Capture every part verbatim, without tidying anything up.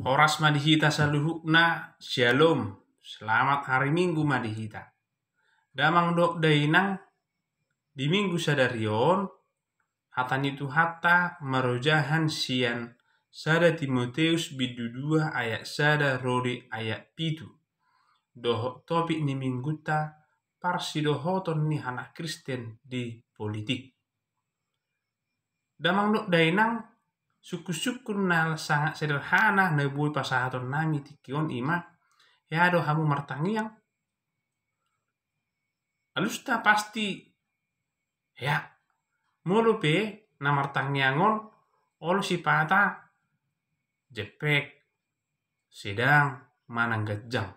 Horas ma di hita saluhutna, Syalom, selamat hari Minggu ma di hita. Damang dohot dainang, di Minggu sadari on, hata ni Tuhanta marojahan sian sada Timoteus bindu dua ayat sada ro di ayat pitu. Dohot topik ni Mingguta, parsidohoton ni halak Kristen di politik. Damang dohot dainang, sungkun-sungkun na sangat sederhana na boi pasahatonnami tingki on i ma, hea do hamu martangiang? Alusta pasti hea. Molo pe na martangiang on olo sipata jempek, sedang, manang ganjang.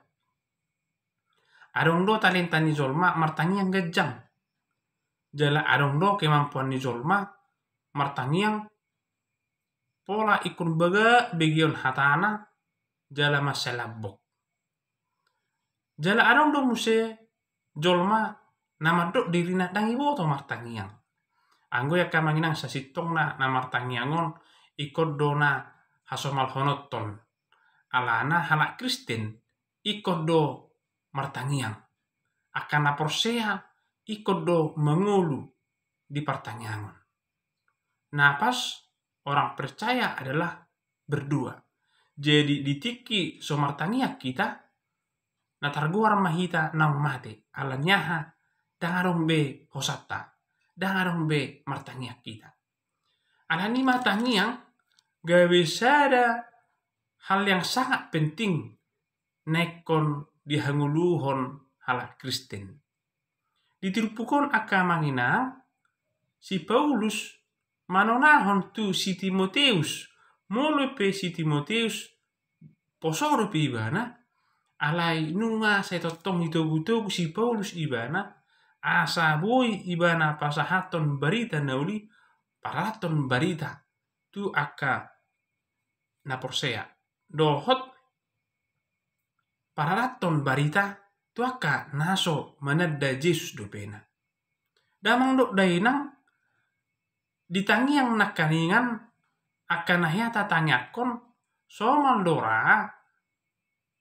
Adong do talenta ni jolma martangiang ganjang. Jala adong do kemampuan ni jolma martangiang pola ingkon bagak begeon hatana jala mansai lambok. Jala adong do muse jolma na mandok dirina ndang iboto martangiang. Anggo i angka amang inang sasintongna na martangiang on ingkon do na hasomalhononton. Alana halak Kristen ingkon do martangiang. Angka na porsea ingkon do mangolu di partangiangon. Napas orang percaya adalah berdoa. Jadi di tingki so martangiang hita, na targoar ma hita naung mate, alani aha? Ndang adong be hosanta, ndang adong be martangiang hita. Alani i ma tangiang gabe sada hal yang sangat penting na ingkon dihangoluhon halak Kristen. Di turpuk on angka amang inang, si Paulus manonahon tu si Timoteus, molo pe si Timoteus poso dope ibana, alai nunga sai tongtong ditogu-togu si Paulus ibana, asa boi ibana pasahathon barita na uli, pararathon barita tu angka na porsea. Dohot pararathon barita tu angka na so mananda Jesus dopena. Damang dohot dainang, di tangiang nangkaningan angka na hea tatangiangkon, somal do ra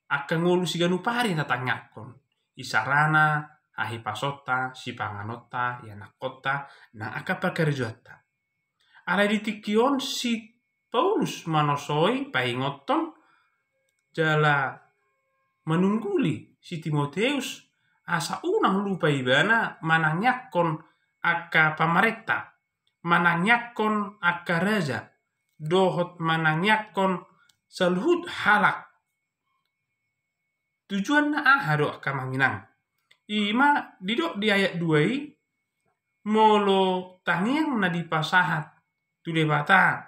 angka ngolu siganup ari tatangiangkon. Isarana hahipasonta, sipanganonta, ianakkonta, nang angka pangkarajanta. Alai di tingki on si Paulus manosoi, paingothon, jala manungguli si Timoteus asa unang lupa ibana manangiangkon angka pamarenta, manangiangkon angka raja, dohot manangiangkon saluhut halak. Tujuanna aha do angka amang inang? I ma didok di ayat dua i, molo tangiang na dipasahat tu Debata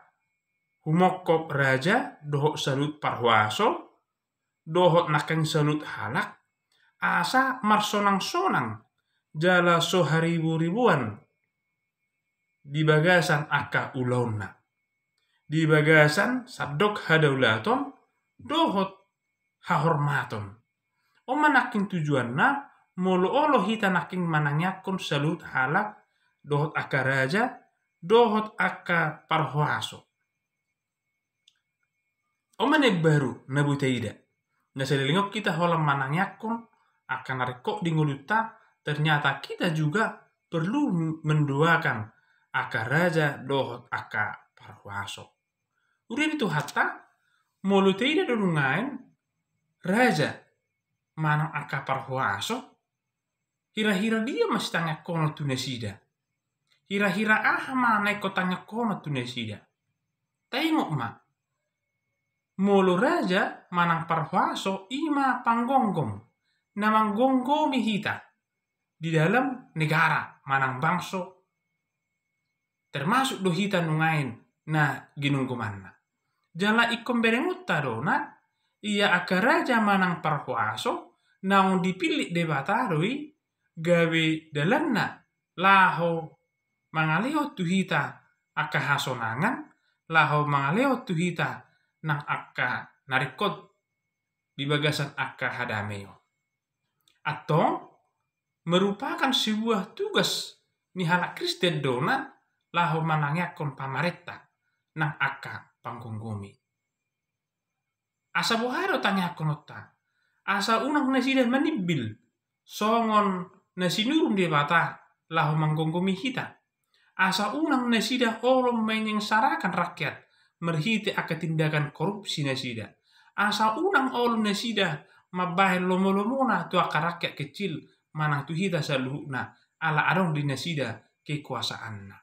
humongkop raja dohot saluhut parhuaso, dohot nangkin saluhut halak, asa marsonang-sonang jala so haribu-ribuan di bagasan angka ulaonna, di bagasan sandok hadaulaton dohot hahormaton. On ma nangkin tujuanna, molo olo hita nangkin manangiangkon saluhut halak, dohot angka raja, dohot angka parhuaso. On ma na imbaru na boi taida. Na saleleng on hita holan manangiangkon angka na ringkot di ngolunta, ternyata kita juga perlu mendoakan angka raja dohot angka parhuaso. Huria ni Tuhanta, molo taida do nuaeng raja manang angka parhuaso, hira-hira dia ma sitangiangkonon tu nasida? Hira-hira aha ma na ingkon tangiangkonon tu nasida? Taingot ma, molo raja manang parhuaso i ma panggomgom na manggomgomi hita di dalam negara manang bangso, termasuk do hita nuaeng na ginonggomanna. Jala ingkon berengonta do na, ia angka raja manang parhuaso naung dipillit Debata do i gabe dalanna laho mangalehon tu hita angka hasonangan, laho mangalehon tu hita nang angka na ringkot di bagasan angka hadameon. Antong, merupakan sebuah tugas ni halak Kristen do na laho manangiangkon pamarenta nang angka panggomgomi. Asa boha do tangiangkononta? Asa unang nasida manimbil songon na sinurun Debata laho manggomgomi hita. Asa unang nasida olo menyengsarakan rakyat marhite angka tindakan korupsi nasida. Asa unang olo nasida mambahen lomo-lomona tu angka rakyat kecil manang tu hita saluhutna, ala adong di nasida kekuasaanna.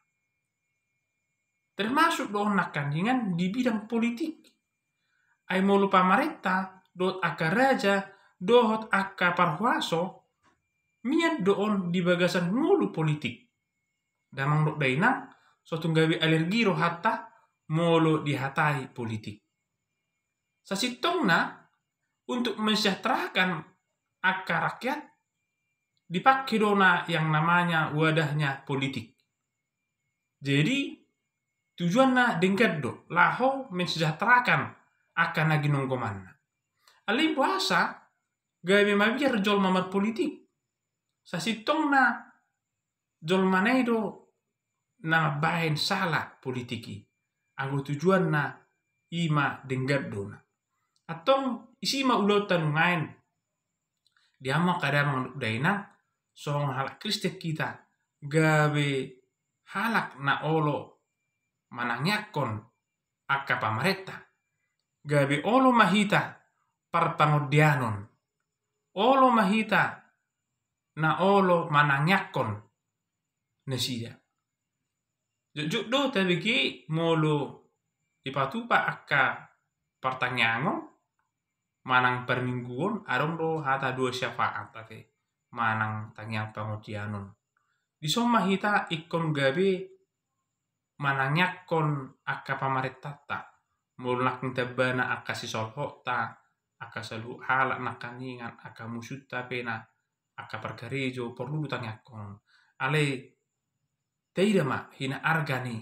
Termasuk do on nangkaningan di bidang politik. Ai molo pamarenta dohot angka raja dohot angka parhuaso, mian do on di bagasan ngolu politik. Damang dohot dainang, so tung gabe alergi rohanta molo dihatai politik. Sasintongna, untuk mensejahterakan angka rakyat, dipake do na yang namanya wadahnya politik. Jadi tujuanna denggan do laho mensejahterakan angka na ginonggomanna. Alai boasa gabe mabiar jolma marpolitik? Sasintongna jolma na i do na mambahen sala politik i, anggo tujuanna i ma denggan do na. Antong isi ma ulaonta nuaeng. Di hamu angka damang dohot dainang, songon halak Kristen hita, gabe halak na olo manangiangkon angka pamarenta. Gabe olo ma hita parpangondianon. Olo ma hita na olo manangiangkon nasida. Jotjot do tabege molo dipatupa angka partangiangon manang parmingguon, adong do hata doa syafaat ate, manang tangiang pangondianon. Dison ma hita ingkon gabe manangiangkon angka pamarentanta. Molo nangkin tambana angka sisolhotta, angka saluhut halak nangkaningan, angka musunta pe na, angka parkarejo, porlu do tangiangkon. Alai taida ma hinaarga ni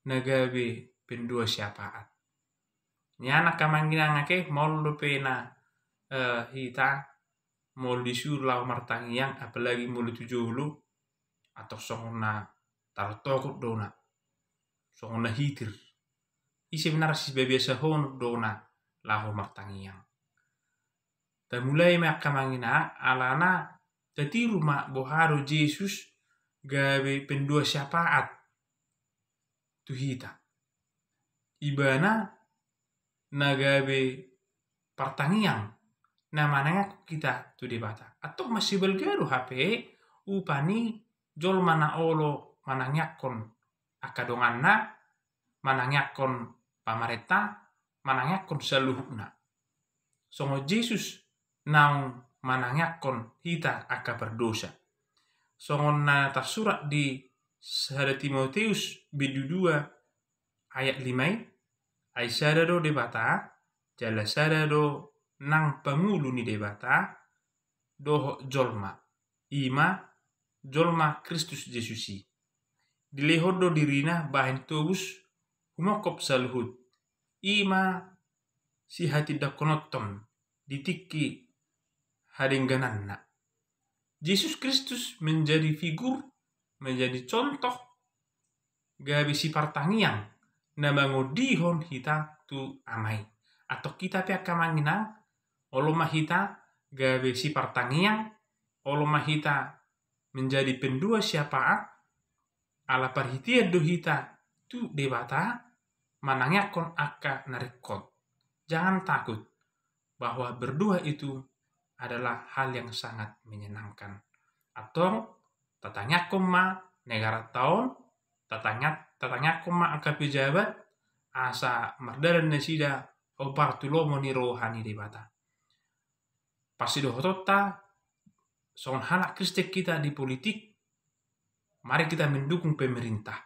na gabe pendoa syafaat. Nian angka amang inang, ake molo dope na, eh, hita molo disuru laho martangiang, apalagi molo tu jolo, antong songon na tartogot do na, songon na hitir. Ise benar sibabiasahon do na laho martangiang. Tamulai ma angka amang inang, alana tatiru ma boha do Jesus gabe pendoa syafaat tu hita. Ibana na gabe partangiang na manangiangkon hita tu Debata. Antong masibalga do hape upa ni jolma na olo manangiangkon angka donganna, manangiangkon pamarenta, manangiangkon saluhutna. Songon Jesus naung manangiangkon hita angka pardosa. Songon na tarsurat di sada Timoteus bindu dua ayat lima i, ai sada do Debata, jala sada do nang pangulu ni Debata dohot jolma, i ma jolma Kristus Jesus i. Dilehon do dirina bahen tobus humongkop saluhut, i ma sihatindangkononhon di tingki hadenggananna. Jesus Kristus menjadi figur, menjadi contoh, gabe sipartangiang na mangondihon hita tu Ama i. Antong hita pe angka amang inang, olo ma hita gabe sipartangiang, olo ma hita menjadi pendoa syafaat, ala parhitean do hita tu Debata manangiangkon angka na ringkot. Jangan takut bahwa berdoa itu adalah hal yang sangat menyenangkan. Antong tatangiangkon ma negaranta on, tatangiang-, tatangiangkon ma angka pejabat, asa mardalan nasida hombar tu lomo ni roha ni Debata. Parsidohotonta, songon halak Kristen hita di politik, mari kita mendukung pemerintah.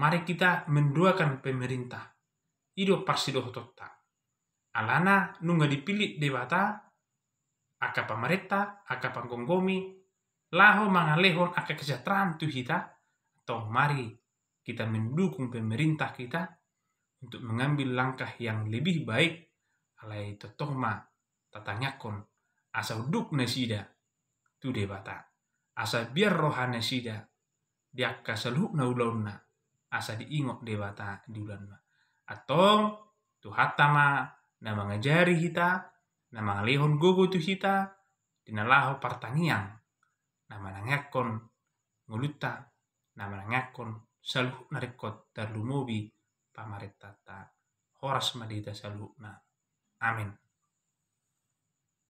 Mari kita mendoakan pemerintah. I do parsidohotonta. Alana nunga dipillit Debata angka pamarenta, angka panggomgomi, laho mangalehon angka kesejahteraan tu hita. Antong mari kita mendukung pemerintah kita untuk mengambil langkah yang lebih baik. Alai tongtong ma tatangiangkon asa unduk nasida tu Debata, asa biar roha nasida di angka saluhutna ulaonna, asa diingot Debata di ulaonna. Antong Tuhanta ma na mangajari hita, na mangalehon gogo tu hita, di na laho partangiang, na manangiangkon ngolunta, na manangiangkon saluhutna ringkot tarlumobi pamarentanta. Horas ma di hita saluhutna. Amen.